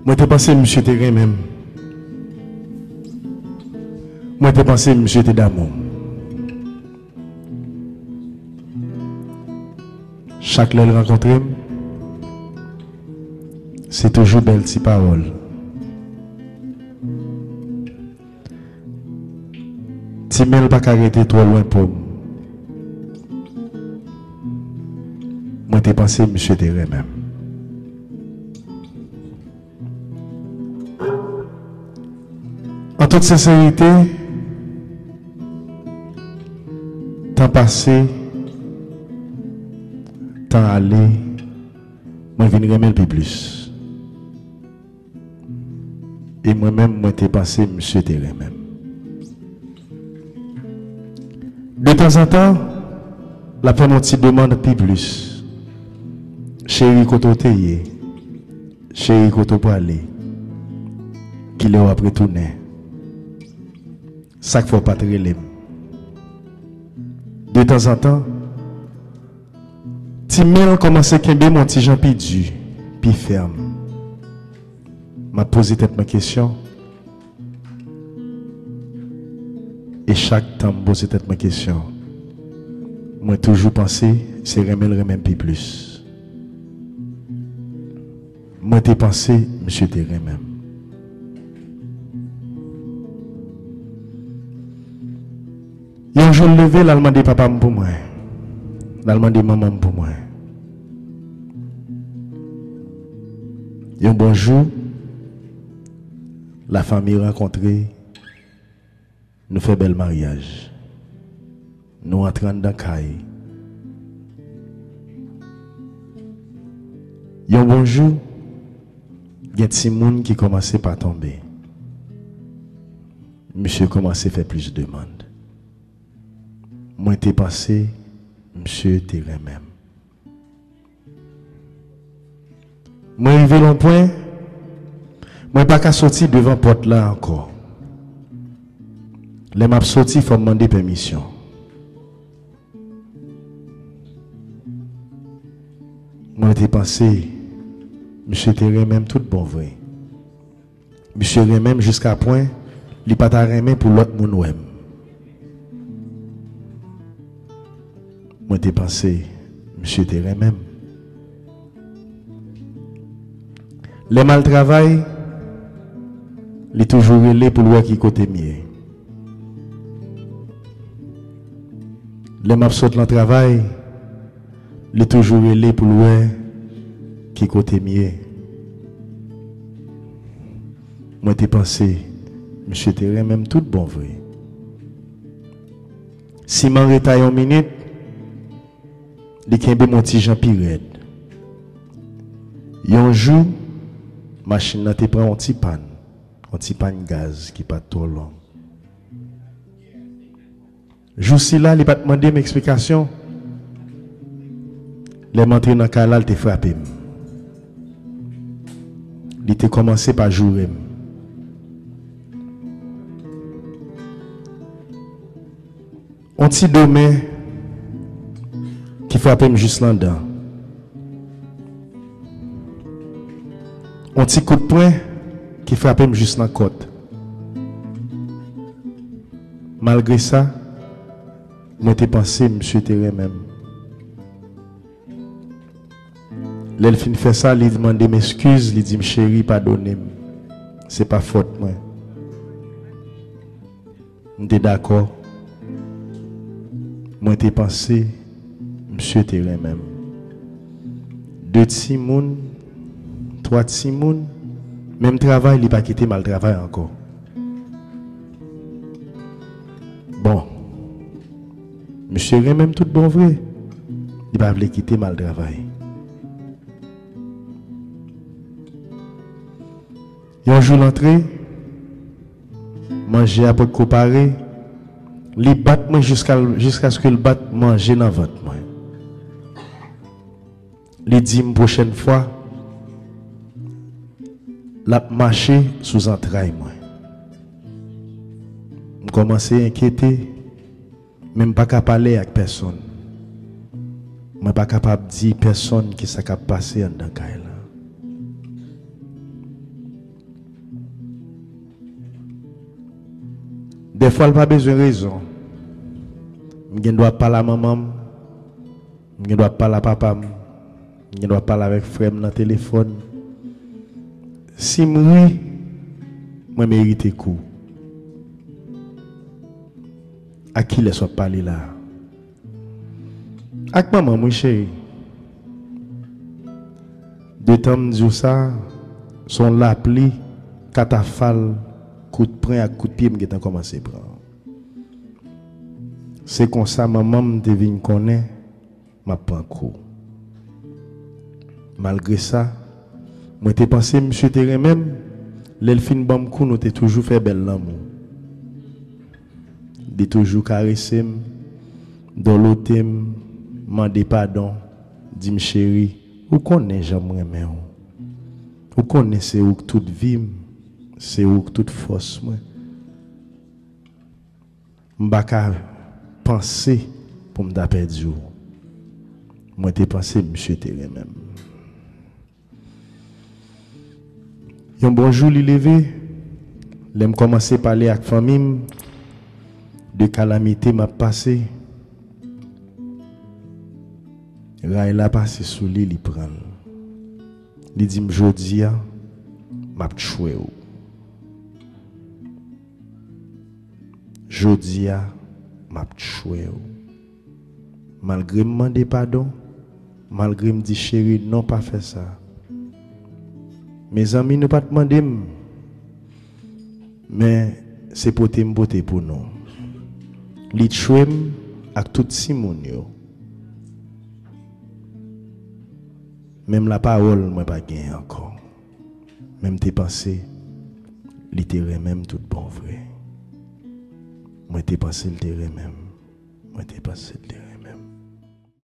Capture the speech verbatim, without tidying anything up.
Mwen te panse misye te renmen m. Mwen te panse misye te damou m. Chak lè l rankontre m, se toujou bèl ti pawòl. Ti men l pa ka rete twò lwen po m. Mwen te panse misye te renmen m. An tout senserite, tan pase, tan ale, mwen vin renmen l pi plis. E mwen menm, mwen te panse misye te renmen m. Detanzantan, l ap fè m yon ti demann pi plis. Cheri, kote w te ye? Cheri, kote w prale? Kilè w ap retounen? Sa k fè w pa t rele m? Detanzantan, ti men l kòmanse kenbe m yon ti jan pi di, pi fèm. M ap poze tèt mwen kesyon. E chak tan m poze tèt mwen kesyon, mwen toujou panse se renmen l renmen m pi plis. Mwen te panse misye te renmen m. Yon jou l leve, l al mande papa m pou mwen. L al mande manman m pou mwen. Yon bon jou, lafanmi rankontre, nou fè bèl maryaj. Nou antre anndan kay. Yon bon jou, gen timoun ki kòmanse pa tonbe. Misye kòmanse fè plis demann. Mwen te panse misye te renmen m. Mwen rive lon pwen, mwen pa ka soti devan pòt la ankò. Lè m ap soti, fò m mande pèmisyon. Mwen te panse misye te renmen m tout bon vre. Misye renmen m jiska pwen li pa ta renmen pou lòt moun wè m. Mwen te panse misye te renmen m. Lè m al travay, li toujou rele pou l wè ki kote m ye. Lè m ap sot nan travay, li toujou rele pou l wè ki kote m ye. Mwen te panse misye te renmen m tout bon vre. Si m anreta yon minit, li kenbe m yon ti jan pi rèd. Yon jou, machin nan te pran yon ti pàn, yon ti pàn gaz ki pa t twò long. Jou sila, li pa t mande m eksplikasyon. Lè m antre nan kay la, li te frape m. Li te kòmanse pa joure m. On ti do men ki frape m jis nan dan. On ti kout pwen ki frape m jis nan kòt. Malgre sa, mwen te panse misye te renmen m. Lè l fin fè sa, li mande m eskiz, li di m, "Cheri, padone m. Se pa fòt mwen." M te dakò. Mwen te panse misye te renmen m. De timoun, twa timoun, menm travay, li pa kite m al travay ankò. Bon, misye renmen m tout bon vre. Li pa vle kite m al travay. Yon jou l antre, manje a potko pare, li bat mwen jiska, jiskaske l bat manje nan vant mwen. Li di m pwochèn fwa, l ap mache sou zantray mwen. M kòmanse enkyete, men m pa ka pale ak pèsonn. Mwen pa kapab di pèsonn kisa k ap pase anndan kay la. Dèfwa l pa bezwen rezon. M gen dwa ap pale a manman m, m gen dwa ap pale a papa m, m gen dwa ap pale avèk frè m nan telefòn. Si m ri, mwen merite kou. A kilès w ap pale la a? Ak manman m wi cheri. Detan m di w sa, se yon lapli katafal kout pwen ak kout pye m gentan kòmanse pran. Se konsa manman m te vin konnen m ap pran kou. Malgre sa, mwen te panse misye te renmen m, lè l fin ban m kou nou te toujou fè bèl lanmou. Li toujou karese m, dòlote m, mande padon, di m cheri, ou konnen jan m renmen w. Ou konnen se ou k tout vi m, se ou k tout fòs mwen. M pa ka panse pou m ta pèdi w. Mwen te panse misye te renmen m. Yon bon jou li leve, lè m kòmanse pale ak fanmi m de kalamite m ap pase, ray la pase sou li, li pran l. Li di m, jodi a, m ap tchwe w. Jodi a, m ap tchwe w. Malgre m mande padon, malgre m di cheri non pa fè sa. Mezanmi, nou pa t mande m, men se pote m pote pou nou. Li tchwe m ak tout timoun yo. Menm lapawòl mwen pa genyen ankò. Men m te panse li te renmen m tout bon vre. Mwen te panse l te renmen m. Mwen te panse l te renmen m.